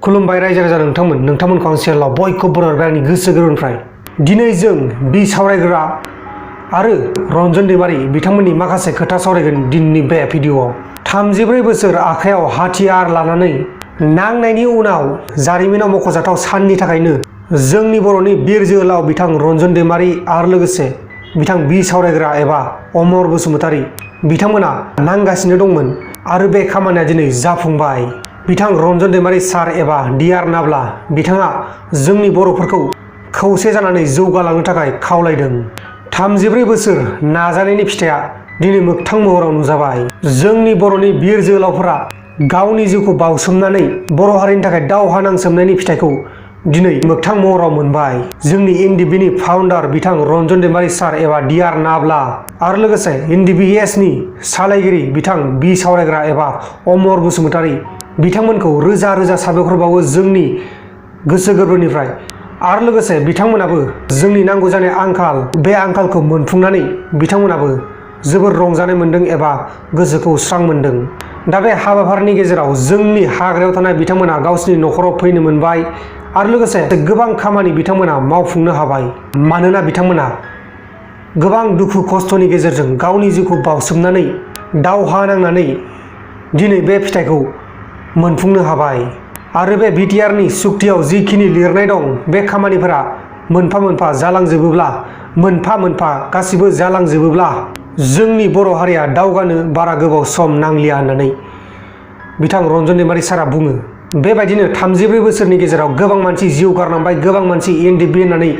खुलुमबाय रायजो राजा नोंथांमोनखौ आं चेनेलाव बयखौबो बरायबाय आंनि गोसो गोरबोनिफ्राय। दिनै जों सावरायग्रा आरो रन्जन दैमारि बिथांमोननि माखासे खोथा सावरायगोन दिनैनि बे भिडिअआव। 34 बोसोर आखायाव हाथियार लानानै नांनायनि उनाव जारिमिनाव मख'जाथाव साननि थाखायनो जोंनि बर'नि बिर जोहोलाव बिथां रन्जन दैमारि आरो लोगोसे बिथां सावरायग्रा एबा अमर बसुमतारी बिथांमोना नांगासिनो दंमोन आरो बे खामानिया दिनै जाफुंबाय। बिथां रन्जन दैमारि सार एबा डिआर नाब्ला बिथाङा जोंनि बर'फोरखौ खौसे जानानै जौगालांनो थाखाय खावलायदों। 34 बोसोर नाजानायनि फिथाइया दिनै मोगथां महराव नुजाबाय। जोंनि बर'नि बिर जोहोलावफोरा गावनि जिउखौ बाउसोमनानै बर' हारिनि थाखाय दावहा नांसोमनायनि फिथाइखौ दिनै मोगथां महराव मोनबाय। जोंनि एनडिबिनि फाउन्डार बिथां रन्जन दैमारि सार एबा डिआर नाब्ला आरो लोगोसे एनडिबिएसनि सालायगिरि बिथां सावरायग्रा एबा अमर बसुमतारी बिथांमोनखौ रोजा रोजा साबायखर बावो जोंनि गोसो गोरबोनिफ्राय। आरो लोगोसे बिथांमोनाबो जोंनि नांगौ जानाय बे आंखालखौ मोनफुंनानै बिथांमोनाबो जोबोर रंजानाय मोन्दों एबा गोसोखौ स्रां मोन्दों। दा बे हाबाफारिनि गेजेराव जोंनि हाग्रायाव थानाय बिथांमोना गावसिनि न'खराव फैनो मोनबाय आरो लोगोसे गोबां खामानि बिथांमोना मावफुंनो हाबाय। मानोना बिथांमोना गोबां दुखु खस्थ'नि गेजेरजों गावनि जिउखौ बाउसोमनानै दावहा नांनानै दिनै बे फिथाइखौ मोनफुंनो हाबाय। आरो बे बिटिआरनि सुक्तियाव जिखिनि लिरनाय दं बे खामानिफोरा मोनफा मोनफा जालांजोबोब्ला गासिबो जालांजोबोब्ला जोंनि बर' हारिया दावगानो बारा गोबाव सम नांलिया होननानै बिथां रन्जन दैमारि सारा बुङो। बेबायदिनो 34 बोसोरनि गेजेराव गोबां मानसि जिउ गारनांबाय, गोबां मानसि एनडिबि होननानै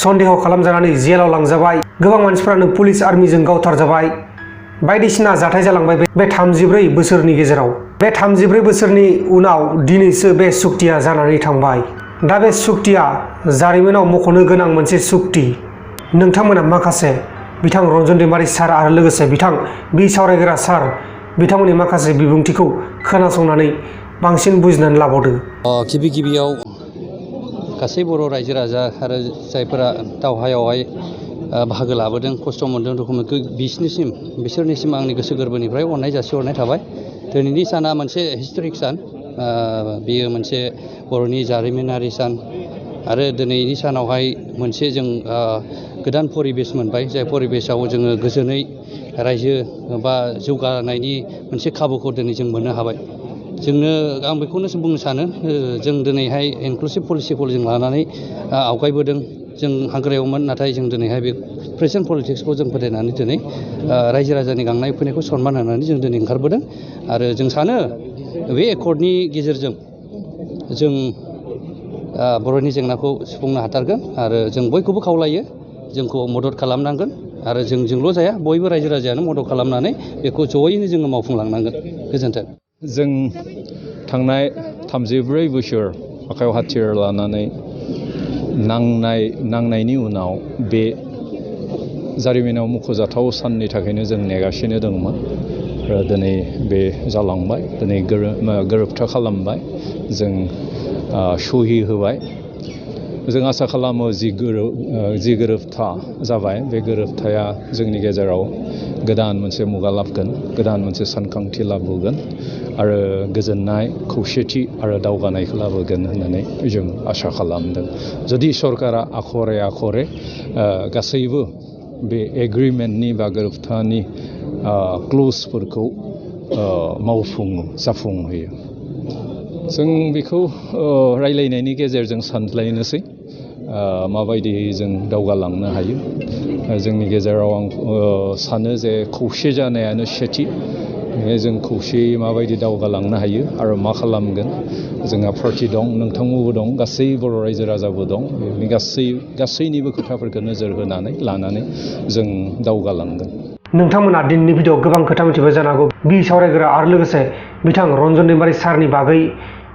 सन्देह खालामजानानै जेलाव लांजाबाय, गोबां मानसिफ्रानो पुलिस आर्मिजों गावथारजाबाय, बायदिसिना जाथाय जालांबाय बे 34 बोसोरनि गेजेराव। बे 34 बोसोरनि उनाव दिनैसो बे सुक्तिया जानानै थांबाय। दा बे सुक्तिया जारिमिनाव मख'नो गोनां मोनसे सुक्ति। नोंथांमोना माखासे बिथां रन्जन दैमारि सार आरो लोगोसे बिथां सावरायग्रा सार बिथांमोननि माखासे बिबुंथिखौ खोनासंनानै बांसिन बुजिनानै लाबावदो। गिबियाव गासै बर' रायजो राजा आरो जायफोरा दावहायावहाय बाहागो लाबोदों, खस्थ' मोनदों, दुखु मोनदों, बिसोरनिसिम आंनि गोसो गोरबोनिफ्राय अननाय जासिहरनाय थाबाय। दिनैनि साना मोनसे हिस्ट'रिक सान, बेयो मोनसे बर'नि जारिमिनारि सान आरो दिनैनि सानावहाय मोनसे जों गोदान परिबेस मोनबाय, जाय परिबेसाव जोङो गोजोनै रायजो बा जौगानायनि मोनसे खाबुखौ दिनै जों मोननो हाबाय। आं बेखौनो बुंनो सानो, जों दिनैहाय इनक्लुसिभ पलिसिखौ जों लानानै आवगायबोदों। जों हाग्रायावमोन, नाथाय जों दिनैहाय बे प्रेजेन्ट पलिटिक्सखौ जों फोथायनानै दिनै रायजो राजानि गांनाय उखैनायखौ सनमान होनानै जों दिनै ओंखारबोदों। आरो जों सानो बे एकर्डनि गेजेरजों जों बर'नि जेंनाखौ सुफुंनो हाथारगोन आरो जों बयखौबो खावलायो जोंखौ मदद खालामनांगोन आरो जोंजोंल' जाया, बयबो रायजो राजायानो मदद खालामनानै बेखौ जयैनो जोङो मावफुंलांनांगोन। गोजोन्थों। जों थांनाय 34 बोसोर आखायाव हाथियार लानानै नांनायनि उनाव बे जारिमिनाव मख'जाथाव साननि थाखायनो जों नेगासिनो दंमोन। दिनै बे जालांबाय, दिनै गोरोबथा खालामबाय, जों सहि होबाय। जों आसा खालामो जि गोरोबथा जाबाय बे गोरोबथाया जोंनि गेजेराव गोदान मोनसे मुगा लाबोगोन, गोदान मोनसे सानखांथि लाबोगोन आरो गोजोननाय, खौसेथि आरो दावगानायखौ लाबोगोन होननानै जों आसा खालामदों। जुदि सरकारा आखरे गासैबो बे एग्रिमेन्टनि बा गोरोबथानि क्ल'जफोरखौ जाफुंहोयो। जों बेखौ रायलायनायनि गेजेरजों सानज्लायनोसै माबायदियै जों दावगालांनो हायो। जोंनि गेजेराव आं सानो जे खौसे जानायानो सेथि। जों खौसेयै माबायदि दावगालांनो हायो आरो मा खालामगोन। जोंहा पार्टि दं, नोंथांमोनबो दं, गासै बर' रायजो राजाबो दं। बे गासैनिबो खोथाफोरखौ नोजोर लानानै जों दावगालांगोन। नोंथांमोना दिनैनि भिडिअ गोबां खोथा मिथिबाय जानो हागौ सावरायग्रा आरो लोगोसे बिथां रन्जन दैमारि सारनि बागै।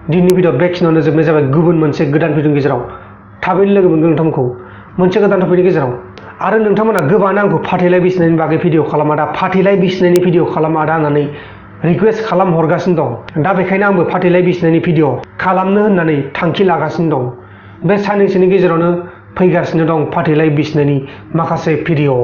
दिनैनि भिडिअ बेखिनियावनो जोबनाय जाबाय। गुबुन मोनसे गोदान भिडिअनि गेजेराव थाबैनो लोगो मोनगोन नोंथांमोनखौ मोनसे गोदान टपिकनि गेजेराव। आरो नोंथांमोना गोबाङानो आंखौ फाथैलाइ बिसिनायनि बागै भिडिअ खालामादा, फाथैलाइ बिसिनायनि भिडिअ खालामादा होननानै रिकुवेस्ट खालामहरगासिनो दं। दा बेखायनो आंबो फाथैलाइ बिसिनायनि भिडिअ खालामनो होननानै थांखि लागासिनो दं। बे साननैसोनि गेजेरावनो फैगासिनो दं फाथैलाइ बिसिनायनि माखासे भिडिअ।